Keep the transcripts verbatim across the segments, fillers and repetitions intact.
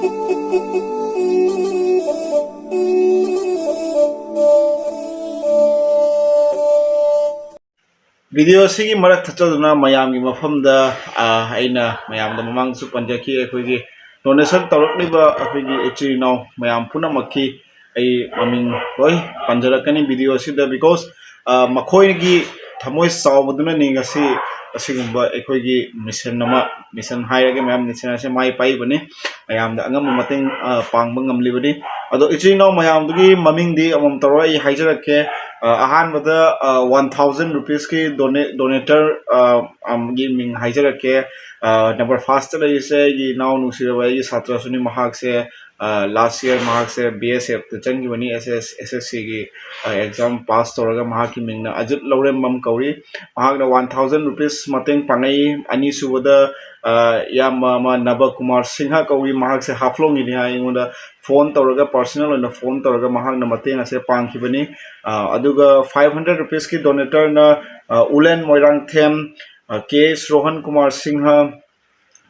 Video ꯑꯁꯤꯒꯤ ꯃꯔꯛ ꯊꯠꯆꯗꯨꯅ ꯃꯌꯥꯝꯒꯤ ꯃꯐꯝꯗ, ꯑ, ꯑꯩꯅ ꯃꯌꯥꯝꯗ ꯃꯃꯥꯡꯗꯁꯨ ꯄꯟꯖꯈꯤ, ꯑꯩꯈꯣꯏꯒꯤ ꯗꯣꯅꯦꯁꯟ ꯇꯧꯔꯛꯂꯤꯕ ꯑꯩꯈꯣꯏꯒꯤ ꯏꯆꯤꯜ ꯏꯅꯥꯎ ꯃꯌꯥꯝ ꯄꯨꯝꯅꯃꯛꯀꯤ ꯑꯩ ꯃꯃꯤꯡ ꯂꯣꯏ ꯄꯟꯖꯔꯛꯀꯅꯤ ꯚꯤꯗꯤꯑꯣ ꯑꯁꯤꯗ, because, ꯑ, ꯃꯈꯣꯏꯒꯤ ꯊꯃꯣꯏ ꯆꯥꯎꯕꯗꯨꯅꯅꯤ ꯉꯁꯤ ꯑꯁꯤꯒꯨꯝꯕ ꯑꯩꯈꯣꯏꯒꯤ ꯃꯤꯁꯟ ꯑꯃ, ꯃꯤꯁꯟ ꯍꯥꯏꯔꯒ ꯃꯌꯥꯝ ꯃꯤꯁꯟ ꯑꯁꯦ ꯃꯥꯏ ꯄꯥꯛꯏꯕꯅꯤ꯫ ꯃꯌꯥꯝꯗ ꯑꯉꯝꯕ ꯃꯇꯦꯡ, ꯑ, ꯄꯥꯡꯕ ꯉꯝꯂꯤꯕꯅꯤ꯫ ꯑꯗꯣ ꯏꯆꯤꯜ ꯏꯅꯥꯎ ꯃꯌꯥꯝꯗꯨꯒꯤ ꯃꯃꯤꯡꯗꯤ ꯑꯃꯃꯝ ꯇꯧꯔꯒ ꯑꯩ ꯍꯥꯏꯖꯔꯛꯀꯦ꯫ ꯑ, ꯑꯍꯥꯟꯕꯗ, ꯑ, one thousand rupeesꯀꯤ ꯗꯣꯅꯦ-, ꯗꯣꯅꯦꯇꯔ, ꯑ, ꯑꯝꯒꯤ ꯃꯤꯡ ꯍꯥꯏꯖꯔꯛꯀꯦ꯫ ꯑ, number firstꯇ ꯂꯩꯔꯤꯁꯦ ꯑꯩꯒꯤ ꯏꯅꯥꯎ ꯅꯨꯡꯁꯤꯔꯕ ꯑꯩꯒꯤ ꯁꯥꯇ꯭ꯔꯁꯨꯅꯤ꯫ ꯃꯍꯥꯛꯁꯦ, ꯑ, last year ꯃꯍꯥꯛꯁꯦ B S Fꯇ ꯆꯪꯈꯤꯕꯅꯤ, S S, S S Cꯒꯤ, ꯑ, exam pass ꯇꯧꯔꯒ꯫ ꯃꯍꯥꯛꯀꯤ ꯃꯤꯡꯅ ꯑꯖꯤꯠ ꯂꯧꯔꯦꯝꯕꯝ ꯀꯧꯏ꯫ ꯃꯍꯥꯛꯅ one thousand rupees ꯃꯇꯦꯡ ꯄꯥꯡꯉꯛꯏ꯫ ꯑꯅꯤꯁꯨꯕꯗ, ꯑ, ꯏꯌꯥꯝꯕ ꯑꯃ ꯅꯕ ꯀꯨꯃꯥꯔ ꯁꯤꯡꯍ ꯀꯧꯏ, ꯃꯍꯥꯛꯁꯦ ꯍꯥꯐꯂꯣꯡꯒꯤꯅꯤ ꯍꯥꯏ꯫ ꯑꯩꯉꯣꯟꯗ ꯐꯣꯟ ꯇꯧꯔꯒ, personal ꯑꯣꯏꯅ ꯐꯣꯟ ꯇꯧꯔꯒ ꯃꯍꯥꯛꯅ ꯃꯇꯦꯡ ꯑꯁꯦ ꯄꯥꯡꯈꯤꯕꯅꯤ꯫ ꯑ, ꯑꯗꯨꯒ five hundred rupeesꯀꯤ ꯗꯣꯅꯦꯇꯔꯅ, ꯑ, ꯎꯂꯦꯟ ꯃꯣꯏꯔꯥꯡꯊꯦꯝ, ꯑ, K H ꯔꯣꯍꯟ ꯀꯨꯃꯥꯔ ꯁꯤꯡꯍ,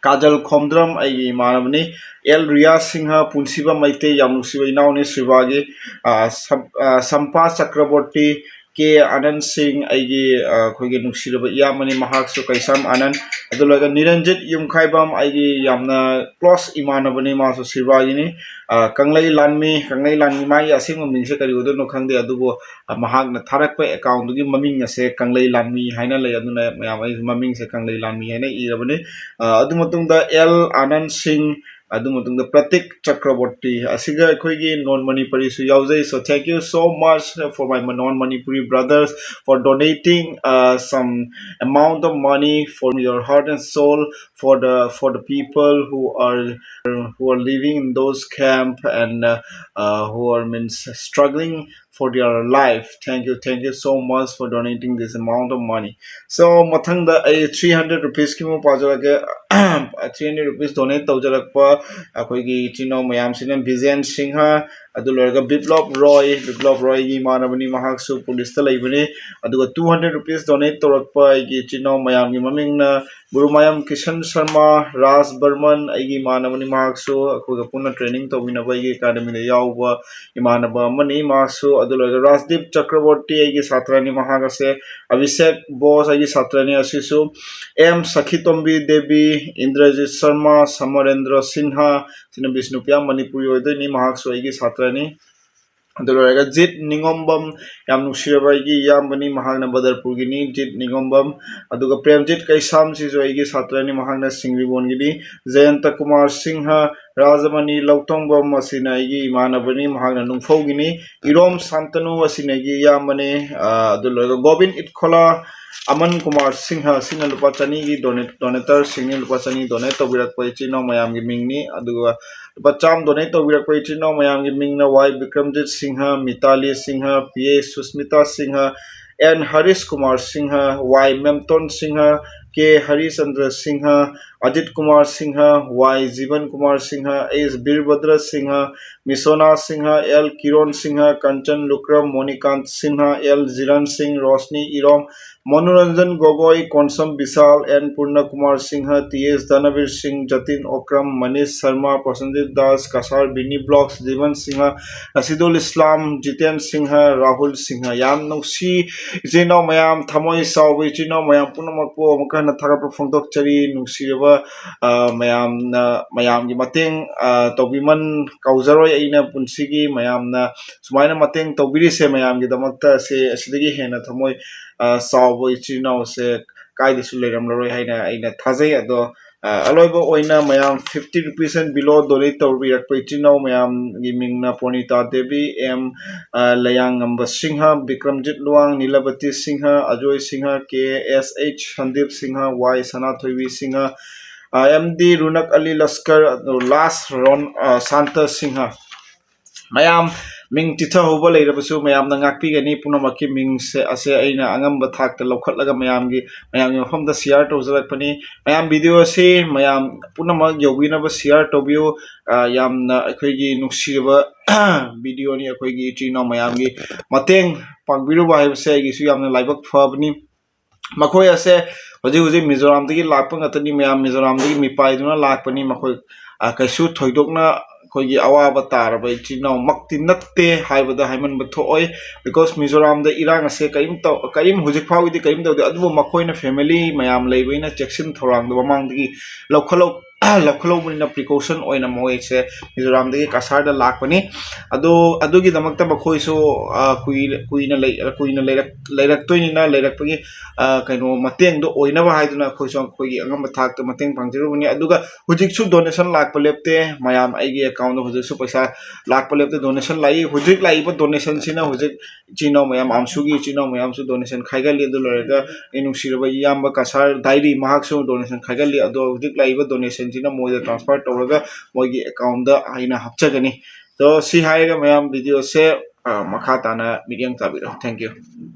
ꯀꯥꯖꯜ ꯈꯣꯝꯗ꯭ꯔꯝ ꯑꯩꯒꯤ ꯏꯃꯥꯟꯅꯕꯅꯤ, L ꯔꯤꯌꯥ ꯁꯤꯡꯍ, ꯄꯨꯟꯁꯤꯕ ꯃꯩꯇꯩ ꯌꯥꯝ ꯅꯨꯡꯁꯤꯕ ꯏꯅꯥꯎꯅꯤ ꯁꯤꯕꯥꯒꯤ, ꯑ, ꯁꯝ-, ꯑ, ꯁꯝꯄꯥ ꯆꯀ꯭ꯔꯕꯣꯔꯇꯤ, K ꯑꯅꯟ ꯁꯤꯡ ꯑꯩꯒꯤ, ꯑ, ꯑꯩꯈꯣꯏꯒꯤ ꯅꯨꯡꯁꯤꯔꯕ ꯏꯌꯥꯝꯕꯅꯤ, ꯃꯍꯥꯛꯁꯨ ꯀꯩꯁꯥꯝ ꯑꯅꯟ꯫ ꯑꯗꯨ ꯂꯣꯏꯔꯒ ꯅꯤꯔꯟꯖꯤꯠ ꯌꯨꯝꯈꯥꯏꯕꯝ ꯑꯩꯒꯤ ꯌꯥꯝꯅ close ꯏꯃꯥꯟꯅꯕꯅꯤ, ꯃꯥꯁꯨ ꯁꯤꯕꯥꯒꯤꯅꯤ꯫ ꯑ, ꯀꯪꯂꯩ ꯂꯥꯟꯃꯤ, ꯀꯪꯂꯩ ꯂꯥꯟꯃꯤ ꯃꯥꯒꯤ ꯑꯁꯦꯡꯕ ꯃꯤꯡꯁꯦ ꯀꯔꯤ ꯑꯣꯏꯗꯣꯏꯅꯣ ꯈꯪꯗꯦ, ꯑꯗꯨꯕꯨ, ꯑ, ꯃꯍꯥꯛꯅ ꯊꯥꯔꯛꯄ accountꯗꯨꯒꯤ ꯃꯃꯤꯡ ꯑꯁꯦ ꯀꯪꯂꯩ ꯂꯥꯟꯃꯤ ꯍꯥꯏꯅ ꯂꯩ꯫ ꯑꯗꯨꯅ ꯃꯌꯥꯝ ꯑꯩ ꯃꯃꯤꯡꯁꯦ ꯀꯪꯂꯩ ꯂꯥꯟꯃꯤ ꯍꯥꯏꯅ ꯏꯔꯕꯅꯤ꯫ ꯑ, ꯑꯗꯨ ꯃꯇꯨꯡꯗ L ꯑꯅꯟ ꯁꯤꯡ, ꯑꯗꯨ ꯃꯇꯨꯡꯗ ꯄ꯭ꯔꯇꯤꯛ ꯆꯀ꯭ꯔꯕꯣꯔꯇꯤ, ꯑꯁꯤꯒ ꯑꯩꯈꯣꯏꯒꯤ non Manipuri ꯁꯨ ꯌꯥꯎꯖꯩ꯫ So thank you so much for my non Manipuri brothers for donating, uh, some amount of money for your heart and soul for the, for the people who are, who are living in those camp and, uh, uh, who are, means, struggling for their life. Thank you, thank you so much for donating this amount of money. So ꯃꯊꯪꯗ ꯑꯩ three hundred rupeesꯀꯤ ꯑꯃꯨꯛ ꯄꯥꯖꯔꯛꯀꯦ꯫ Three hundred rupees donate ꯇꯧꯖꯔꯛꯄ ꯑꯩꯈꯣꯏꯒꯤ ꯏꯆꯤꯟ ꯏꯅꯥꯎ ꯃꯌꯥꯝꯁꯤꯅ ꯕꯤꯖꯦꯟ ꯁꯤꯡꯍ, ꯑꯗꯨ ꯂꯣꯏꯔꯒ ꯕꯤꯄ꯭ꯂꯣꯞ ꯔꯣꯏ, ꯕꯤꯄ꯭ꯂꯣꯞ ꯔꯣꯏꯒꯤ ꯏꯃꯥꯟꯅꯕꯅꯤ, ꯃꯍꯥꯛꯁꯨ ꯄꯨꯂꯤꯁꯇ ꯂꯩꯕꯅꯤ꯫ ꯑꯗꯨꯒ two hundred rupees donate ꯇꯧꯔꯛꯄ ꯑꯩꯒꯤ ꯏꯆꯤꯟ ꯏꯅꯥꯎ ꯃꯌꯥꯝꯒꯤ ꯃꯃꯤꯡꯅ ꯒꯨꯔꯨꯃꯥꯌꯝ ꯀꯤꯁꯟ ꯁꯔꯃ, ꯔꯥꯖ ꯕꯔꯃꯟ, ꯑꯩꯒꯤ ꯏꯃꯥꯟꯅꯕꯅꯤ, ꯃꯍꯥꯛꯁꯨ ꯑꯩꯈꯣꯏꯒ ꯄꯨꯟꯅ training ꯇꯧꯃꯤꯟꯅꯕ ꯑꯩꯒꯤ academyꯗ ꯌꯥꯎꯕ ꯏꯃꯥꯟꯅꯕ ꯑꯃꯅꯤ꯫ ꯃꯍꯥꯛꯁꯨ, ꯑꯗꯨ ꯂꯣꯏꯔꯒ ꯔꯥꯖꯗꯤꯞ ꯆꯀ꯭ꯔꯕꯣꯔꯇꯤ ꯑꯩꯒꯤ ꯁꯥꯇ꯭ꯔꯅꯤ, ꯃꯍꯥꯛ ꯑꯁꯦ ꯑꯚꯤꯁꯦꯛ ꯕꯣꯁ ꯑꯩꯒꯤ ꯁꯥꯇ꯭ꯔꯅꯤ꯫ ꯑꯁꯤꯁꯨ ꯑꯦꯝ ꯁꯈꯤꯇꯣꯝꯕꯤ ꯗꯦꯕꯤ, ꯏꯟꯗ꯭ꯔꯖꯤꯠ ꯁꯔꯃ, ꯁꯃꯔꯦꯟꯗ꯭ꯔ ꯁꯤꯟꯍꯥ, ꯁꯤꯅ ꯕꯤꯁꯅꯨꯄ꯭ꯔꯤꯌꯥ ꯃꯅꯤꯄꯨꯔꯤ ꯑꯣꯏꯗꯣꯏꯅꯤ, ꯃꯍꯥꯛꯁꯨ ꯑꯩꯒꯤ ꯁꯥꯇ꯭ꯔꯅꯤ꯫ ꯑꯗꯨ ꯂꯣꯏꯔꯒ ꯖꯤꯠ ꯅꯤꯉꯣꯝꯕꯝ, ꯌꯥꯝ ꯅꯨꯡꯁꯤꯔꯕ ꯑꯩꯒꯤ ꯏꯌꯥꯝꯕꯅꯤ, ꯃꯍꯥꯛꯅ ꯕꯗꯔꯄꯨꯔꯒꯤꯅꯤ, ꯖꯤꯠ ꯅꯤꯉꯣꯝꯕꯝ꯫ ꯑꯗꯨꯒ ꯄ꯭ꯔꯦꯝꯖꯤꯠ ꯀꯩꯁꯥꯝ, ꯁꯤꯁꯨ ꯑꯩꯒꯤ ꯁꯥꯇ꯭ꯔꯅꯤ, ꯃꯍꯥꯛꯅ ꯁꯤꯡꯕꯤꯕꯣꯟꯒꯤꯅꯤ꯫ ꯖꯌꯟꯇ ꯀꯨꯃꯥꯔ ꯁꯤꯡꯍ, ꯔꯥꯖꯃꯅꯤ ꯂꯧꯇꯣꯡꯕꯝ, ꯑꯁꯤꯅ ꯑꯩꯒꯤ ꯏꯃꯥꯟꯅꯕꯅꯤ, ꯃꯍꯥꯛꯅ ꯅꯨꯡꯐꯧꯒꯤꯅꯤ꯫ ꯏꯔꯣꯝ ꯁꯥꯟꯇꯅꯨ, ꯑꯁꯤꯅ ꯑꯩꯒꯤ ꯏꯌꯥꯝꯕꯅꯤ꯫ ꯑ, ꯑꯗꯨ ꯂꯣꯏꯔꯒ ꯒꯣꯕꯤꯟ ꯏꯠꯈꯣꯂꯥ, ꯑꯃꯟ ꯀꯨꯃꯥꯔ ꯁꯤꯡꯍ, ꯑꯁꯤꯅ ꯂꯨꯄꯥ ꯆꯅꯤꯒꯤ donate, donatorꯁꯤꯡꯅꯤ, ꯂꯨꯄꯥ ꯆꯅꯤ donate ꯇꯧꯕꯤꯔꯛꯄ ꯏꯆꯤꯟ ꯏꯅꯥꯎ ꯃꯌꯥꯝꯒꯤ ꯃꯤꯡꯅꯤ꯫ ꯑꯗꯨꯒ ꯂꯨꯄꯥ ꯆꯥꯝꯃ donate ꯇꯧꯕꯤꯔꯛꯄ ꯏꯆꯤꯟ ꯏꯅꯥꯎ ꯃꯌꯥꯝꯒꯤ ꯃꯤꯡꯅ Y Bikramjit Singh, Mitali Singh, P A Sushmita Singh, N Harish Kumar Singh, Y Memton Singh, K Harichandra Singh, Ajit Kumar Singh, Y Jiban Kumar Singh, S Birbhadra Singh, Misona Singh, L Kiron Singh, Kanchan Lukram, Monikanta Singh, L Jiron Singh, Roshni Irom, Manoranjan Gogoi, Konsam Bishal, N Purna Kumar Singh, T S Dhanbir Singh, Jatin Okram, Manish Sharma, Prasanjit Das, ꯀꯁꯥꯔ ꯕꯤꯅꯤ ꯕ꯭ꯂꯣꯛꯁ, ꯖꯤꯕꯟ ꯁꯤꯡꯍ, ꯔꯁꯤꯗꯨꯜ ꯏꯁꯂꯥꯝ, ꯖꯤꯇꯦꯟ ꯁꯤꯡꯍ, ꯔꯥꯍꯨꯜ ꯁꯤꯡꯍ꯫ ꯌꯥꯝ ꯅꯨꯡꯁꯤ ꯏꯆꯤꯟ ꯏꯅꯥꯎ ꯃꯌꯥꯝ, ꯊꯃꯣꯏ ꯆꯥꯎꯕ ꯏꯆꯤꯟ ꯏꯅꯥꯎ ꯃꯌꯥꯝ ꯄꯨꯝꯅꯃꯛꯄꯨ ꯑꯃꯨꯛꯀ ꯍꯟꯅ ꯊꯥꯒꯠꯄ ꯐꯣꯡꯗꯣꯛꯆꯔꯤ꯫ ꯅꯨꯡꯁꯤꯔꯕ, ꯑ, ꯃꯌꯥꯝꯅ, ꯃꯌꯥꯝꯒꯤ ꯃꯇꯦꯡ, ꯑ, ꯇꯧꯕꯤꯃꯟ ꯀꯥꯎꯖꯔꯣꯏ ꯑꯩꯅ ꯄꯨꯟꯁꯤꯒꯤ꯫ ꯃꯌꯥꯝꯅ ꯁꯨꯃꯥꯏꯅ ꯃꯇꯦꯡ ꯇꯧꯕꯤꯔꯤꯁꯦ ꯃꯌꯥꯝꯒꯤꯗꯃꯛꯇ꯫ ꯑꯁꯤ, ꯑꯁꯤꯗꯒꯤ ꯍꯦꯟꯅ ꯊꯃꯣꯏ, ꯑ, ꯆꯥꯎꯕ ꯏꯆꯤꯟ ꯏꯅꯥꯎꯁꯦ ꯀꯥꯏꯗꯁꯨ ꯂꯩꯔꯝꯂꯔꯣꯏ ꯍꯥꯏꯅ ꯑꯩꯅ ꯊꯥꯖꯩ꯫ ꯑꯗꯣ, ꯑ, ꯑꯂꯣꯏꯕ ꯑꯣꯏꯅ ꯃꯌꯥꯝ fifty rupees and below donate ꯇꯧꯕꯤꯔꯛꯄ ꯏꯆꯤꯟ ꯏꯅꯥꯎ ꯃꯌꯥꯝꯒꯤ ꯃꯤꯡꯅ ꯄꯣꯔꯅꯤꯇꯥ ꯗꯦꯕꯤ, ꯑꯦꯝ, ꯑ, ꯂꯌꯥꯡꯉꯝꯕ ꯁꯤꯡꯍ, ꯕꯤꯀ꯭ꯔꯝꯖꯤꯠ ꯂꯨꯋꯥꯡ, ꯅꯤꯂꯕꯇꯤ ꯁꯤꯡꯍ, ꯑꯖꯣꯏ ꯁꯤꯡꯍ, ꯀꯦ ꯑꯦꯁ ꯑꯩꯆ ꯁꯟꯗꯤꯞ ꯁꯤꯡꯍ, ꯋꯥꯏ ꯁꯅꯥꯊꯣꯏꯕꯤ ꯁꯤꯡꯍ, ꯑ, ꯑꯦꯝ ꯗꯤ ꯔꯨꯅꯛ ꯑꯂꯤ ꯂꯁꯀꯔ, ꯑꯗꯨ ꯂꯥꯁ ꯔꯣꯟ, ꯑ, ꯁꯥꯟꯇ ꯁꯤꯡꯍ꯫ ꯃꯌꯥꯝ ꯃꯤꯡ ꯆꯤꯊꯍꯧꯕ ꯂꯩꯔꯕꯁꯨ ꯃꯌꯥꯝꯅ ꯉꯥꯛꯄꯤꯒꯅꯤ꯫ ꯄꯨꯝꯅꯃꯛꯀꯤ ꯃꯤꯡꯁꯦ, ꯑꯁꯦ ꯑꯩꯅ ꯑꯉꯝꯕ ꯊꯥꯛꯇ ꯂꯧꯈꯠꯂꯒ ꯃꯌꯥꯝꯒꯤ, ꯃꯌꯥꯝꯒꯤ ꯃꯐꯝꯗ share ꯇꯧꯖꯔꯛꯄꯅꯤ꯫ ꯃꯌꯥꯝ video ꯑꯁꯤ ꯃꯌꯥꯝ ꯄꯨꯝꯅꯃꯛ ꯌꯧꯕꯤꯅꯕ share ꯇꯧꯕꯤꯌꯨ꯫ ꯑ, ꯌꯥꯝꯅ ꯑꯩꯈꯣꯏꯒꯤ ꯅꯨꯡꯁꯤꯔꯕ videoꯅꯤ꯫ ꯑꯩꯈꯣꯏꯒꯤ ꯏꯆꯤꯟ ꯏꯅꯥꯎ ꯃꯌꯥꯝꯒꯤ ꯃꯇꯦꯡ ꯄꯥꯡꯕꯤꯔꯨꯕ ꯍꯥꯏꯕꯁꯦ ꯑꯩꯒꯤꯁꯨ ꯌꯥꯝꯅ ꯂꯥꯏꯕꯛ ꯐꯕꯅꯤ꯫ ꯃꯈꯣꯏ ꯑꯁꯦ ꯍꯧꯖꯤꯛ ꯍꯧꯖꯤꯛ ꯃꯤꯖꯣꯔꯥꯝꯗꯒꯤ ꯂꯥꯛꯄ ꯉꯥꯛꯇꯅꯤ, ꯃꯌꯥꯝ ꯃꯤꯖꯣꯔꯥꯝꯗꯒꯤ ꯃꯤꯄꯥꯏꯗꯨꯅ ꯂꯥꯛꯄꯅꯤ꯫ ꯃꯈꯣꯏ, ꯑ, ꯀꯩꯁꯨ ꯊꯣꯏꯗꯣꯛꯅ ꯑꯩꯈꯣꯏꯒꯤ ꯑꯋꯥꯕ ꯇꯥꯔꯕ ꯏꯆꯤꯜ ꯏꯅꯥꯎꯃꯛꯇꯤ ꯅꯠꯇꯦ ꯍꯥꯏꯕꯗ ꯍꯥꯏꯃꯟꯕ ꯊꯣꯛꯑꯣꯏ꯫ Because ꯃꯤꯖꯣꯔꯥꯝꯗ ꯏꯔꯥꯡ ꯑꯁꯦ ꯀꯔꯤꯝ ꯇꯧ-, ꯀꯔꯤꯝ ꯍꯧꯖꯤꯛ ꯐꯥꯎꯒꯤꯗꯤ ꯀꯔꯤꯝ ꯇꯧꯗꯦ, ꯑꯗꯨꯕꯨ ꯃꯈꯣꯏꯅ family ꯃꯌꯥꯝ ꯂꯩꯕꯅꯤꯅ ꯆꯦꯛꯁꯤꯟ ꯊꯧꯔꯥꯡꯗꯣ ꯃꯃꯥꯡꯗꯒꯤ ꯂꯧꯈꯠꯂꯧ-, ꯂꯧꯈꯠꯍꯧꯕꯅꯤꯅ precaution ꯑꯣꯏꯅ ꯃꯣꯏꯁꯦ ꯃꯤꯖꯣꯔꯥꯝꯗꯒꯤ ꯀꯁꯥꯔꯗ ꯂꯥꯛꯄꯅꯤ꯫ ꯑꯗꯣ ꯑꯗꯨꯒꯤꯗꯃꯛꯇ ꯃꯈꯣꯏꯁꯨ, ꯑ, ꯀꯨꯏ-, ꯀꯨꯏꯅ ꯂꯩ-, ꯀꯨꯏꯅ ꯂꯩꯔꯛ-, ꯂꯩꯔꯛꯇꯣꯏꯅꯤꯅ, ꯂꯩꯔꯛꯄꯒꯤ, ꯑ, ꯀꯩꯅꯣ, ꯃꯇꯦꯡꯗꯣ ꯑꯣꯏꯅꯕ ꯍꯥꯏꯗꯨꯅ ꯑꯩꯈꯣꯏꯁꯨ ꯑꯩꯈꯣꯏꯒꯤ ꯑꯉꯝꯕ ꯊꯥꯛꯇ ꯃꯇꯦꯡ ꯄꯥꯡꯖꯔꯨꯕꯅꯤ꯫ ꯑꯗꯨꯒ ꯍꯧꯖꯤꯛꯁꯨ donation ꯂꯥꯛꯄ ꯂꯦꯞꯇꯦ꯫ ꯃꯌꯥꯝ ꯑꯩꯒꯤ accountꯗ ꯍꯧꯖꯤꯛꯁꯨ ꯄꯩꯁꯥ ꯂꯥꯛꯄ ꯂꯦꯞꯇꯦ, donation ꯂꯥꯛꯏ꯫ ꯍꯧꯖꯤꯛ ꯂꯥꯛꯏꯕ donationꯁꯤꯅ ꯍꯧꯖꯤꯛ ꯏꯆꯤꯟ ꯏꯅꯥꯎ ꯃꯌꯥꯝ, ꯑꯝꯁꯨꯒꯤ ꯏꯆꯤꯟ ꯏꯅꯥꯎ ꯃꯌꯥꯝꯁꯨ donation ꯈꯥꯏꯒꯠꯂꯤ꯫ ꯑꯗꯨ ꯂꯣꯏꯔꯒ ꯑꯩ ꯅꯨꯡꯁꯤꯔꯕ ꯏꯌꯥꯝꯕ ꯀꯁꯥꯔ ꯗꯥꯏꯔꯤ, ꯃꯍꯥꯛꯁꯨ donation ꯈꯥꯏꯒꯠꯂꯤ꯫ ꯑꯗꯣ ꯍꯧꯖꯤꯛ ꯂꯥꯛꯏꯕ donationꯁꯤꯅ ꯃꯣꯏꯗ transfer ꯇꯧꯔꯒ ꯃꯣꯏꯒꯤ accountꯗ ꯑꯩꯅ ꯍꯥꯞꯆꯒꯅꯤ꯫ ꯑꯗꯣ ꯁꯤ ꯍꯥꯏꯔꯒ ꯃꯌꯥꯝ videoꯁꯦ, ꯑ, ꯃꯈꯥ ꯇꯥꯅ ꯃꯤꯠꯌꯦꯡ ꯇꯥꯕꯤꯔꯣ꯫ Thank you꯫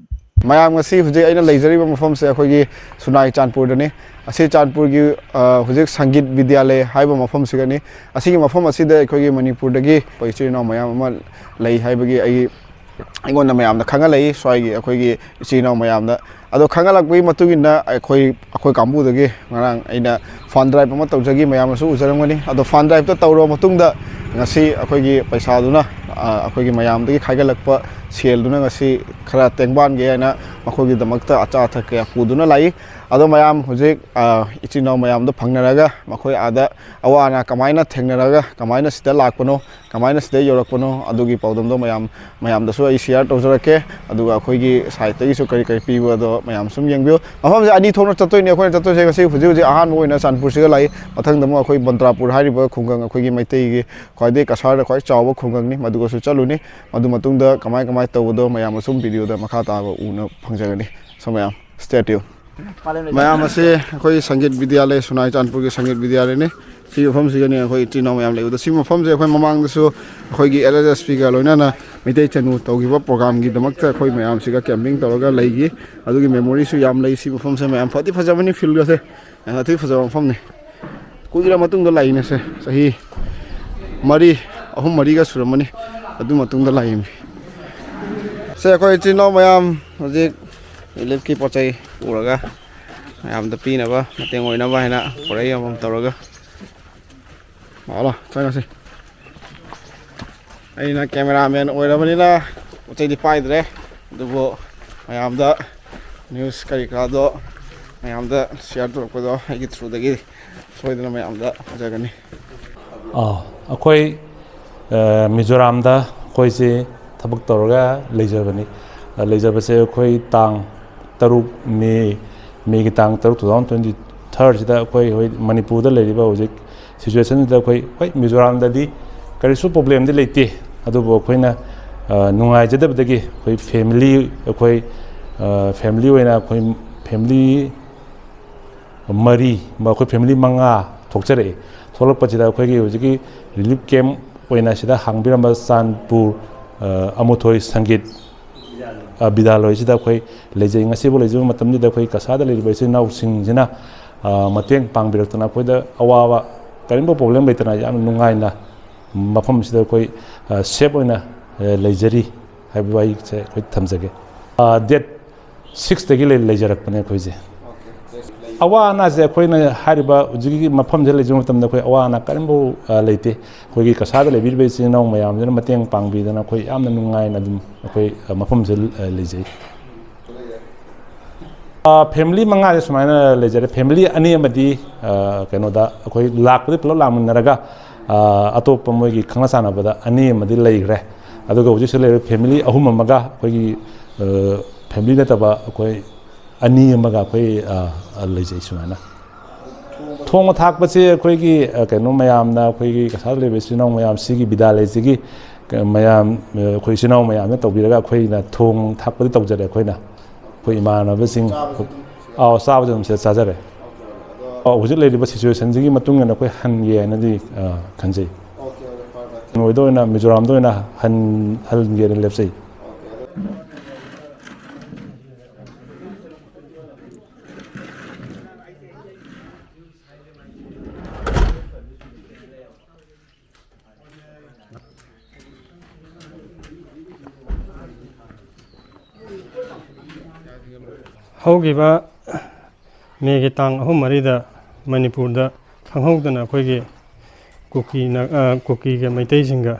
ꯃꯌꯥꯝ, ꯉꯁꯤ ꯍꯧꯖꯤꯛ ꯑꯩꯅ ꯂꯩꯖꯔꯤꯕ ꯃꯐꯝꯁꯦ ꯑꯩꯈꯣꯏꯒꯤ ꯁꯨꯅꯥꯏ ꯆꯥꯟꯄꯨꯔꯗꯅꯤ꯫ ꯑꯁꯤ ꯆꯥꯟꯄꯨꯔꯒꯤ, ꯑ, ꯍꯧꯖꯤꯛ ꯁꯪꯒꯤꯠ ꯕꯤꯗ꯭ꯌꯥꯂꯌ ꯍꯥꯏꯕ ꯃꯐꯝꯁꯤꯒꯅꯤ꯫ ꯑꯁꯤꯒꯤ ꯃꯐꯝ ꯑꯁꯤꯗ ꯑꯩꯈꯣꯏꯒꯤ ꯃꯅꯤꯄꯨꯔꯗꯒꯤ ꯑꯩꯈꯣꯏ ꯏꯆꯤꯜ ꯏꯅꯥꯎ ꯃꯌꯥꯝ ꯑꯃ ꯂꯩ ꯍꯥꯏꯕꯒꯤ ꯑꯩ, ꯑꯩꯉꯣꯟꯗ ꯃꯌꯥꯝꯅ ꯈꯪꯍꯜꯂꯛꯏ, ꯁ꯭ꯋꯥꯏꯒꯤ ꯑꯩꯈꯣꯏꯒꯤ ꯏꯆꯤꯜ ꯏꯅꯥꯎ ꯃꯌꯥꯝꯅ꯫ ꯑꯗꯣ ꯈꯪꯍꯜꯂꯛꯄꯒꯤ ꯃꯇꯨꯡ ꯏꯟꯅ ꯑꯩꯈꯣꯏ, ꯑꯩꯈꯣꯏ ꯀꯥꯡꯕꯨꯗꯒꯤ ꯉꯔꯥꯡ ꯑꯩꯅ fund drive ꯑꯃ ꯇꯧꯖꯈꯤ, ꯃꯌꯥꯝꯅꯁꯨ ꯎꯖꯔꯝꯒꯅꯤ꯫ ꯑꯗꯣ fund driveꯇ ꯇꯧꯔꯕ ꯃꯇꯨꯡꯗ ꯉꯁꯤ ꯑꯩꯈꯣꯏꯒꯤ ꯄꯩꯁꯥꯗꯨꯅ, ꯑ, ꯑꯩꯈꯣꯏꯒꯤ ꯃꯌꯥꯝꯗꯒꯤ ꯈꯥꯏꯒꯠꯂꯛꯄ ꯁꯦꯜꯗꯨꯅ ꯉꯁꯤ ꯈꯔ ꯇꯦꯡꯕꯥꯟꯒꯦ ꯍꯥꯏꯅ ꯃꯈꯣꯏꯒꯤꯗꯃꯛꯇ ꯑꯆꯥ ꯑꯊꯛ ꯀꯌꯥ ꯄꯨꯗꯨꯅ ꯂꯥꯛꯏ꯫ ꯑꯗꯣ ꯃꯌꯥꯝ ꯍꯧꯖꯤꯛ, ꯑ, ꯏꯆꯤꯟ ꯏꯅꯥꯎ ꯃꯌꯥꯝꯗꯣ ꯐꯪꯅꯔꯒ ꯃꯈꯣꯏ ꯑꯥꯗ ꯑꯋꯥ ꯑꯅꯥ ꯀꯃꯥꯏꯅ ꯊꯦꯡꯅꯔꯒ ꯀꯃꯥꯏꯅ ꯁꯤꯗ ꯂꯥꯛꯄꯅꯣ, ꯀꯃꯥꯏꯅ ꯁꯤꯗ ꯌꯧꯔꯛꯄꯅꯣ, ꯑꯗꯨꯒꯤ ꯄꯥꯎꯗꯝꯗꯣ ꯃꯌꯥꯝ, ꯃꯌꯥꯝꯗꯁꯨ ꯑꯩ share ꯇꯧꯖꯔꯛꯀꯦ꯫ ꯑꯗꯨꯒ ꯑꯩꯈꯣꯏꯒꯤ sideꯇꯒꯤꯁꯨ ꯀꯔꯤ ꯀꯔꯤ ꯄꯤꯕ ꯑꯗꯣ ꯃꯌꯥꯝ ꯁꯨꯝ ꯌꯦꯡꯕꯤꯌꯨ꯫ ꯃꯐꯝꯁꯦ ꯑꯅꯤ ꯊꯣꯛꯅ ꯆꯠꯇꯣꯏꯅꯤ ꯑꯩꯈꯣꯏꯅ ꯆꯠꯇꯣꯏꯁꯦ꯫ ꯉꯁꯤ ꯍꯧꯖꯤꯛ ꯍꯧꯖꯤꯛ ꯑꯍꯥꯟꯕ ꯑꯣꯏꯅ ꯆꯥꯟꯄꯨꯔꯁꯤꯒ ꯂꯥꯛꯏ, ꯃꯊꯪꯗ ꯑꯃꯨꯛ ꯑꯩꯈꯣꯏ ꯕꯟꯇ꯭ꯔꯥꯄꯨꯔ ꯍꯥꯏꯔꯤꯕ ꯈꯨꯡꯒꯪ, ꯑꯩꯈꯣꯏꯒꯤ ꯃꯩꯇꯩꯒꯤ ꯈ꯭ꯋꯥꯏꯗꯒꯤ ꯀꯁꯥꯔꯗ ꯈ꯭ꯋꯥꯏ ꯆꯥꯎꯕ ꯈꯨꯡꯒꯪꯅꯤ, ꯃꯗꯨꯒꯁꯨ ꯆꯠꯂꯨꯅꯤ꯫ ꯃꯗꯨ ꯃꯇꯨꯡꯗ ꯀꯃꯥꯏ ꯀꯃꯥꯏ ꯇꯧꯕꯗꯣ ꯃꯌꯥꯝ ꯑꯁꯨꯝ videoꯗ ꯃꯈꯥ ꯇꯥꯕ ꯎꯅ ꯐꯪꯖꯒꯅꯤ꯫ So ꯃꯌꯥꯝ, stay tuned꯫ ꯃꯌꯥꯝ ꯑꯁꯦ ꯑꯩꯈꯣꯏ ꯁꯪꯒꯤꯠ ꯕꯤꯗ꯭ꯌꯥꯂꯌ, ꯁꯨꯅꯥꯏ ꯆꯥꯟꯄꯨꯔꯒꯤ ꯁꯪꯒꯤꯠ ꯕꯤꯗ꯭ꯌꯥꯂꯌꯅꯤ꯫ ꯁꯤ ꯃꯐꯝꯁꯤꯒꯅꯤ ꯑꯩꯈꯣꯏ ꯏꯆꯤꯜ ꯏꯅꯥꯎ ꯃꯌꯥꯝ ꯂꯩꯕꯗꯣ꯫ ꯁꯤ ꯃꯐꯝꯁꯦ ꯑꯩꯈꯣꯏ ꯃꯃꯥꯡꯗꯁꯨ ꯑꯩꯈꯣꯏꯒꯤ L S S Pꯒ ꯂꯣꯏꯅꯅ ꯃꯩꯇꯩ ꯆꯅꯨ ꯇꯧꯈꯤꯕ programꯒꯤꯗꯃꯛꯇ ꯑꯩꯈꯣꯏ ꯃꯌꯥꯝꯁꯤꯒ camping ꯇꯧꯔꯒ ꯂꯩꯈꯤ꯫ ꯑꯗꯨꯒꯤ memoryꯁꯨ ꯌꯥꯝ ꯂꯩ꯫ ꯁꯤ ꯃꯐꯝꯁꯦ ꯃꯌꯥꯝ ꯐꯗꯤ ꯐꯖꯕꯅꯤ, fieldꯒꯁꯦ ꯌꯥꯝꯅ ꯊꯤ ꯐꯖꯕ ꯃꯐꯝꯅꯤ꯫ ꯀꯨꯏꯔ ꯃꯇꯨꯡꯗ ꯂꯥꯛꯏꯅꯦ ꯁꯦ, ꯆꯍꯤ ꯃꯔꯤ, ꯑꯍꯨꯝ ꯃꯔꯤꯒ ꯁꯨꯔꯝꯃꯅꯤ꯫ ꯑꯗꯨ ꯃꯇꯨꯡꯗ ꯂꯥꯛꯏꯅꯤ꯫ ꯁꯦ ꯑꯩꯈꯣꯏ ꯏꯆꯤꯜ ꯏꯅꯥꯎ ꯃꯌꯥꯝ ꯍꯧꯖꯤꯛ reliefꯀꯤ ꯄꯣꯠ ꯆꯩ ꯄꯨꯔꯒ ꯃꯌꯥꯝꯗ ꯄꯤꯅꯕ, ꯃꯇꯦꯡ ꯑꯣꯏꯅꯕ ꯍꯥꯏꯅ ꯄꯨꯔꯛꯏ ꯑꯃꯃꯝ ꯇꯧꯔꯒ꯫ ꯂꯥꯛꯑꯣ, ꯂꯥꯛꯑꯣ, ꯆꯪꯉꯁꯤ꯫ ꯑꯩꯅ cameraman ꯑꯣꯏꯔꯕꯅꯤꯅ ꯄꯣꯠ ꯆꯩꯗꯤ ꯄꯥꯏꯗ꯭ꯔꯦ, ꯑꯗꯨꯕꯨ ꯃꯌꯥꯝꯗ news ꯀꯔꯤ ꯀꯔꯥꯗꯣ ꯃꯌꯥꯝꯗ share ꯇꯧꯔꯛꯄꯗꯣ ꯑꯩꯒꯤ through ꯗꯒꯤ ꯁꯣꯏꯗꯅ ꯃꯌꯥꯝꯗ ꯐꯖꯒꯅꯤ꯫ ꯑꯥ, ꯑꯩꯈꯣꯏ, ꯑ, ꯃꯤꯖꯣꯔꯥꯝꯗ ꯑꯩꯈꯣꯏꯁꯦ ꯊꯕꯛ ꯇꯧꯔꯒ ꯂꯩꯖꯕꯅꯤ꯫ ꯑ, ꯂꯩꯖꯕꯁꯦ ꯑꯩꯈꯣꯏ ꯇꯥꯡ ꯇꯔꯨꯛ ꯃꯦ, ꯃꯦꯒꯤ ꯇꯥꯡ ꯇꯔꯨꯛ, two thousand twenty third ꯁꯤꯗ ꯑꯩꯈꯣꯏ ꯍꯧꯖꯤꯛ ꯃꯅꯤꯄꯨꯔꯗ ꯂꯩꯔꯤꯕ ꯍꯧꯖꯤꯛ situation ꯁꯤꯗ ꯑꯩꯈꯣꯏ, ꯍꯣꯏ, ꯃꯤꯖꯣꯔꯥꯝꯗꯗꯤ ꯀꯔꯤꯁꯨ problem ꯗꯤ ꯂꯩꯇꯦ, ꯑꯗꯨꯕꯨ ꯑꯩꯈꯣꯏꯅ, ꯑ, ꯅꯨꯡꯉꯥꯏꯖꯗꯕꯗꯒꯤ ꯑꯩꯈꯣꯏ family, ꯑꯩꯈꯣꯏ, ꯑ, family ꯑꯣꯏꯅ ꯑꯩꯈꯣꯏ family ꯃꯔꯤ, ꯑꯩꯈꯣꯏ family ꯃꯉꯥ ꯊꯣꯛꯆꯔꯛꯑꯦ꯫ ꯊꯣꯛꯂꯛꯄꯁꯤꯗ ꯑꯩꯈꯣꯏꯒꯤ ꯍꯧꯖꯤꯛꯀꯤ relief camp ꯑꯣꯏꯅ ꯁꯤꯗ ꯍꯥꯡꯕꯤꯔꯝꯕ ꯆꯥꯟꯄꯨꯔ, ꯑ, ꯑꯃꯨꯊꯣꯏ ꯁꯪꯒꯤꯠ, ꯑ, ꯕꯤꯗ꯭ꯌꯥꯂꯣꯏꯁꯤꯗ ꯑꯩꯈꯣꯏ ꯂꯩꯖꯩ꯫ ꯉꯁꯤꯕꯨ ꯂꯩꯖꯕ ꯃꯇꯝꯁꯤꯗ ꯑꯩꯈꯣꯏ ꯀꯁꯥꯗ ꯂꯩꯔꯤꯕ ꯏꯆꯤꯜ ꯏꯅꯥꯎꯁꯤꯡꯁꯤꯅ, ꯑ, ꯃꯇꯦꯡ ꯄꯥꯡꯕꯤꯔꯛꯇꯅ ꯑꯩꯈꯣꯏꯗ ꯑꯋꯥꯕ ꯀꯔꯤꯒꯨꯝꯕ problem ꯂꯩꯇꯅ ꯌꯥꯝꯅ ꯅꯨꯡꯉꯥꯏꯅ ꯃꯐꯝꯁꯤꯗ ꯑꯩꯈꯣꯏ, ꯑ, safe ꯑꯣꯏꯅ, ꯑ, ꯂꯩꯖꯔꯤ ꯍꯥꯏꯕ ꯋꯥꯍꯩꯁꯦ ꯑꯩꯈꯣꯏ ꯊꯝꯖꯒꯦ꯫ ꯑ, date six ꯇꯒꯤ ꯂꯩ-, ꯂꯩꯖꯔꯛꯄꯅꯦ ꯑꯩꯈꯣꯏꯁꯦ꯫ ꯑꯋꯥ ꯑꯅꯥꯁꯦ ꯑꯩꯈꯣꯏꯅ ꯍꯥꯏꯔꯤꯕ ꯍꯧꯖꯤꯛꯀꯤ ꯃꯐꯝꯁꯤꯗ ꯂꯩꯖꯕ ꯃꯇꯝꯗ ꯑꯩꯈꯣꯏ ꯑꯋꯥ ꯑꯅꯥ ꯀꯔꯤꯝꯐꯥꯎ, ꯑ, ꯂꯩꯇꯦ꯫ ꯑꯩꯈꯣꯏꯒꯤ ꯀꯁꯥꯗ ꯂꯩꯕꯤꯔꯤꯕ ꯏꯆꯤꯜ ꯏꯅꯥꯎ ꯃꯌꯥꯝꯁꯤꯅ ꯃꯇꯦꯡ ꯄꯥꯡꯕꯤꯗꯅ ꯑꯩꯈꯣꯏ ꯌꯥꯝꯅ ꯅꯨꯡꯉꯥꯏꯅ ꯑꯗꯨꯝ ꯑꯩꯈꯣꯏ, ꯑ, ꯃꯐꯝꯁꯤꯗ, ꯑ, ꯂꯩꯖꯩ꯫ ꯑ, family ꯃꯉꯥꯁꯦ ꯁꯨꯃꯥꯏꯅ ꯂꯩꯖꯔꯦ꯫ Family ꯑꯅꯤ ꯑꯃꯗꯤ, ꯑ, ꯀꯩꯅꯣꯗ ꯑꯩꯈꯣꯏ ꯂꯥꯛꯄꯗꯤ ꯄꯨꯂꯞ ꯂꯥꯛꯃꯤꯟꯅꯔꯒ, ꯑ, ꯑꯇꯣꯞꯄ ꯃꯣꯏꯒꯤ ꯈꯪꯅ ꯆꯥꯟꯅꯕꯗ ꯑꯅꯤ ꯑꯃꯗꯤ ꯂꯩꯈ꯭ꯔꯦ꯫ ꯑꯗꯨꯒ ꯍꯧꯖꯤꯛꯁꯨ ꯂꯩꯔꯤꯕ family ꯑꯍꯨꯝ ꯑꯃꯒ ꯑꯩꯈꯣꯏꯒꯤ, ꯑ, family ꯅꯠꯇꯕ ꯑꯩꯈꯣꯏ ꯑꯅꯤ ꯑꯃꯒ ꯑꯩꯈꯣꯏ, ꯑ, ꯑ, ꯂꯩꯖꯩ ꯁꯨꯃꯥꯏꯅ꯫ ꯊꯣꯡꯕ ꯊꯥꯛꯄꯁꯦ ꯑꯩꯈꯣꯏꯒꯤ, ꯑ, ꯀꯩꯅꯣ ꯃꯌꯥꯝꯅ, ꯑꯩꯈꯣꯏꯒꯤ ꯀꯁꯥꯔꯗ ꯂꯩꯕ ꯏꯆꯤꯜ ꯏꯅꯥꯎ ꯃꯌꯥꯝ, ꯁꯤꯒꯤ ꯕꯤꯗ꯭ꯌꯥꯂꯌꯁꯤꯒꯤ, ꯑ, ꯃꯌꯥꯝ, ꯑ, ꯑꯩꯈꯣꯏ ꯏꯆꯤꯜ ꯏꯅꯥꯎ ꯃꯌꯥꯝꯅ ꯇꯧꯕꯤꯔꯒ ꯑꯩꯈꯣꯏꯅ ꯊꯣꯡ ꯊꯥꯛꯄꯗꯤ ꯇꯧꯖꯔꯦ ꯑꯩꯈꯣꯏꯅ꯫ ꯑꯩꯈꯣꯏ ꯏꯃꯥꯟꯅꯕꯁꯤꯡ, ꯆꯥꯕꯁꯨ ꯑꯗꯨꯝ ꯁꯤꯗ? ꯑꯥꯎ, ꯆꯥꯕꯁꯨ ꯑꯗꯨꯝ ꯁꯤꯗ ꯆꯥꯖꯔꯦ꯫ ꯇꯧꯖꯔꯦ꯫ ꯑꯗꯣ ꯑꯥꯎ, ꯍꯧꯖꯤꯛ ꯂꯩꯔꯤꯕ situation ꯁꯤꯒꯤ ꯃꯇꯨꯡ ꯏꯟꯅ ꯑꯩꯈꯣꯏ ꯍꯟꯒꯦ ꯍꯥꯏꯅꯗꯤ, ꯑ, ꯈꯟꯖꯩ꯫ Okay, okay, ꯐꯔꯦ, ꯐꯔꯦ꯫ ꯀꯩꯅꯣꯗ ꯑꯣꯏꯅ, ꯃꯤꯖꯣꯔꯥꯝꯗ ꯑꯣꯏꯅ ꯍꯟ-, ꯍꯟꯒꯦꯅ ꯂꯦꯞꯆꯩ꯫ Okay, ꯑꯗꯣ ꯍꯧꯈꯤꯕ ꯃꯦꯒꯤ ꯇꯥꯡ ꯑꯍꯨꯝ ꯃꯔꯤꯗ ꯃꯅꯤꯄꯨꯔꯗ ꯈꯪꯍꯧꯗꯅ ꯑꯩꯈꯣꯏꯒꯤ ꯀꯨꯀꯤꯅ, ꯑ, ꯀꯨꯀꯤꯒ ꯃꯩꯇꯩꯁꯤꯡꯒ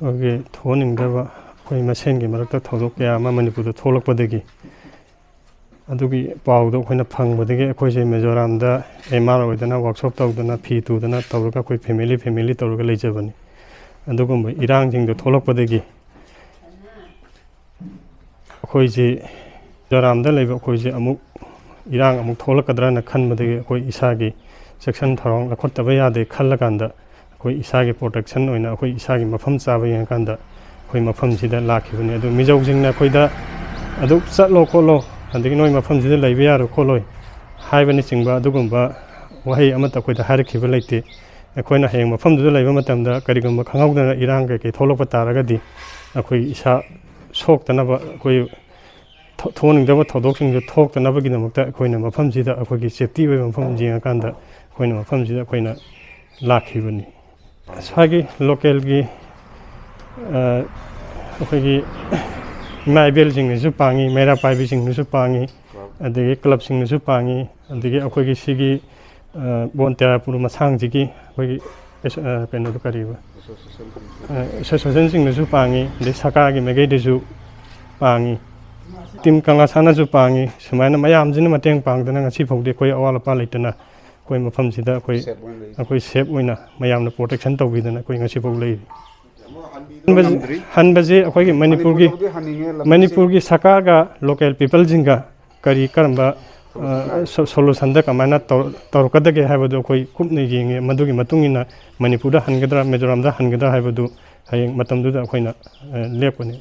ꯑꯩꯈꯣꯏꯒꯤ ꯊꯣꯛꯍꯟꯅꯤꯡꯗꯕ ꯑꯩꯈꯣꯏ ꯃꯁꯦꯟꯒꯤ ꯃꯔꯛꯇ ꯊꯧꯗꯣꯛ ꯀꯌꯥ ꯑꯃ ꯃꯅꯤꯄꯨꯔꯗ ꯊꯣꯛꯂꯛꯄꯗꯒꯤ, ꯑꯗꯨꯒꯤ ꯄꯥꯎꯗꯣ ꯑꯩꯈꯣꯏꯅ ꯐꯪꯕꯗꯒꯤ ꯑꯩꯈꯣꯏꯁꯦ ꯃꯤꯖꯣꯔꯥꯝꯗ ꯑꯦꯝ ꯑꯥꯔ ꯑꯣꯏꯗꯅ, ꯋꯥꯛꯁꯣꯞ ꯇꯧꯗꯅ, ꯐꯤ ꯇꯨꯗꯅ ꯇꯧꯔꯒ ꯑꯩꯈꯣꯏ ꯐꯦꯃꯤꯂꯤ ꯐꯦꯃꯤꯂꯤ ꯇꯧꯔꯒ ꯂꯩꯖꯕꯅꯤ꯫ ꯑꯗꯨꯒꯨꯝꯕ ꯏꯔꯥꯡꯁꯤꯡꯗꯣ ꯊꯣꯛꯂꯛꯄꯗꯒꯤ ꯑꯩꯈꯣꯏꯁꯤ ꯖꯣꯔꯥꯝꯗ ꯂꯩꯕ ꯑꯩꯈꯣꯏꯁꯦ ꯑꯃꯨꯛ ꯏꯔꯥꯡ ꯑꯃꯨꯛ ꯊꯣꯛꯂꯛꯀꯗ꯭ꯔꯅ ꯈꯟꯕꯗꯒꯤ ꯑꯩꯈꯣꯏ ꯏꯁꯥꯒꯤ ꯆꯦꯛꯁꯤꯟ ꯊꯧꯔꯥꯡ ꯂꯧꯈꯠꯇꯕ ꯌꯥꯗꯦ ꯈꯜꯂꯀꯥꯟꯗ ꯑꯩꯈꯣꯏ ꯏꯁꯥꯒꯤ ꯄ꯭ꯔꯣꯇꯦꯛꯁꯟ ꯑꯣꯏꯅ ꯑꯩꯈꯣꯏ ꯏꯁꯥꯒꯤ ꯃꯐꯝ ꯆꯥꯕ ꯌꯦꯡꯉꯀꯥꯟꯗ ꯑꯩꯈꯣꯏ ꯃꯐꯝꯁꯤꯗ ꯂꯥꯛꯈꯤꯕꯅꯤ꯫ ꯑꯗꯨ ꯃꯤꯖꯧꯁꯤꯡꯅ ꯑꯩꯈꯣꯏꯗ ꯑꯗꯨ ꯆꯠꯂꯣ ꯈꯣꯠꯂꯣ, ꯑꯗꯒꯤ ꯅꯣꯏ ꯃꯐꯝꯁꯤꯗ ꯂꯩꯕ ꯌꯥꯔꯣꯏ ꯈꯣꯠꯂꯣꯏ ꯍꯥꯏꯕꯅꯆꯤꯡꯕ ꯑꯗꯨꯒꯨꯝꯕ ꯋꯥꯍꯩ ꯑꯃꯠꯇ ꯑꯩꯈꯣꯏꯗ ꯍꯥꯏꯔꯛꯈꯤꯕ ꯂꯩꯇꯦ꯫ ꯑꯩꯈꯣꯏꯅ ꯍꯌꯦꯡ ꯃꯐꯝꯗꯨꯗ ꯂꯩꯕ ꯃꯇꯝꯗ ꯀꯔꯤꯒꯨꯝꯕ ꯈꯪꯍꯧꯗꯅ ꯏꯔꯥꯡ ꯀꯩꯀꯩ ꯊꯣꯛꯂꯛꯄ ꯇꯥꯔꯒꯗꯤ ꯑꯩꯈꯣꯏ ꯏꯁꯥ ꯁꯣꯛꯇꯅꯕ, ꯑꯩꯈꯣꯏ ꯊꯣꯛꯍꯟꯅꯤꯡꯗꯕ ꯊꯧꯗꯣꯛꯁꯤꯡꯁꯦ ꯊꯣꯛꯇꯅꯕꯒꯤꯗꯃꯛꯇ ꯑꯩꯈꯣꯏꯅ ꯃꯐꯝꯁꯤꯗ ꯑꯩꯈꯣꯏꯒꯤ ꯁꯦꯐꯇꯤ ꯑꯣꯏꯕ ꯃꯐꯝ ꯌꯦꯡꯉꯀꯥꯟꯗ ꯑꯩꯈꯣꯏꯅ ꯃꯐꯝꯁꯤꯗ ꯑꯩꯈꯣꯏꯅ ꯂꯥꯛꯈꯤꯕꯅꯤ꯫ ꯁ꯭ꯋꯥꯏꯒꯤ ꯂꯣꯀꯦꯜꯒꯤ ꯑꯩꯈꯣꯏꯒꯤ ꯏꯃꯥ ꯏꯕꯦꯜꯁꯤꯡꯅꯁꯨ ꯄꯥꯡꯉꯤ, ꯃꯩꯔꯥ ꯄꯥꯏꯕꯤꯁꯤꯡꯅꯁꯨ ꯄꯥꯡꯉꯤ, ꯑꯗꯒꯤ ꯀ꯭ꯂꯕꯁꯤꯡꯅꯁꯨ ꯄꯥꯡꯉꯤ, ꯑꯗꯒꯤ ꯑꯩꯈꯣꯏꯒꯤ ꯁꯤꯒꯤ ꯕꯣꯟ ꯇꯦꯔꯥꯄꯨꯔ ꯃꯁꯥꯡꯁꯤꯒꯤ ꯑꯩꯈꯣꯏꯒꯤ ꯀꯩꯅꯣꯗꯣ ꯀꯔꯤꯕ, ꯑꯦꯁꯣꯁꯤꯌꯦꯁꯟꯁꯤꯡꯅꯁꯨ ꯄꯥꯡꯉꯤ, ꯑꯗꯩ ꯁꯔꯀꯥꯔꯒꯤ ꯃꯥꯏꯀꯩꯗꯁꯨ ꯄꯥꯡꯉꯤ, ꯇꯤꯝ ꯀꯪꯂꯥꯁꯥꯅꯁꯨ ꯄꯥꯡꯉꯤ꯫ ꯁꯨꯃꯥꯏꯅ ꯃꯌꯥꯝꯁꯤꯅ ꯃꯇꯦꯡ ꯄꯥꯡꯗꯅ ꯉꯁꯤ ꯐꯥꯎꯗꯤ ꯑꯩꯈꯣꯏ ꯑꯋꯥꯠ ꯑꯄꯥ ꯂꯩꯇꯅ ꯑꯩꯈꯣꯏ ꯃꯐꯝꯁꯤꯗ ꯑꯩꯈꯣꯏ ꯑꯩꯈꯣꯏ ꯁꯦꯞ ꯑꯣꯏꯅ ꯃꯌꯥꯝꯅ ꯄ꯭ꯔꯣꯇꯦꯛꯁꯟ ꯇꯧꯕꯤꯗꯅ ꯑꯩꯈꯣꯏ ꯉꯁꯤꯐꯥꯎ ꯂꯩꯔꯤ꯫ ꯍꯟꯕꯁꯤ ꯑꯩꯈꯣꯏꯒꯤ ꯃꯅꯤꯄꯨꯔꯒꯤ ꯃꯅꯤꯄꯨꯔꯒꯤ ꯁꯔꯀꯥꯔꯒ ꯂꯣꯀꯦꯜ ꯄꯤꯄꯜꯁꯤꯡꯒ ꯀꯔꯤ ꯀꯔꯝꯕ ꯁꯣꯂꯨꯁꯟꯗ ꯀꯃꯥꯏꯅ ꯇꯧꯔꯛꯀꯗꯒꯦ ꯍꯥꯏꯕꯗꯨ ꯑꯩꯈꯣꯏ ꯀꯨꯞꯅ ꯌꯦꯡꯉꯦ꯫ ꯃꯗꯨꯒꯤ ꯃꯇꯨꯡ ꯏꯟꯅ ꯃꯅꯤꯄꯨꯔꯗ ꯍꯟꯒꯗ꯭ꯔꯥ, ꯃꯤꯖꯣꯔꯥꯝꯗ ꯍꯟꯒꯗ꯭ꯔꯥ ꯍꯥꯏꯕꯗꯨ ꯍꯌꯦꯡ ꯃꯇꯝꯗꯨꯗ ꯑꯩꯈꯣꯏꯅ ꯂꯦꯞꯀꯅꯤ꯫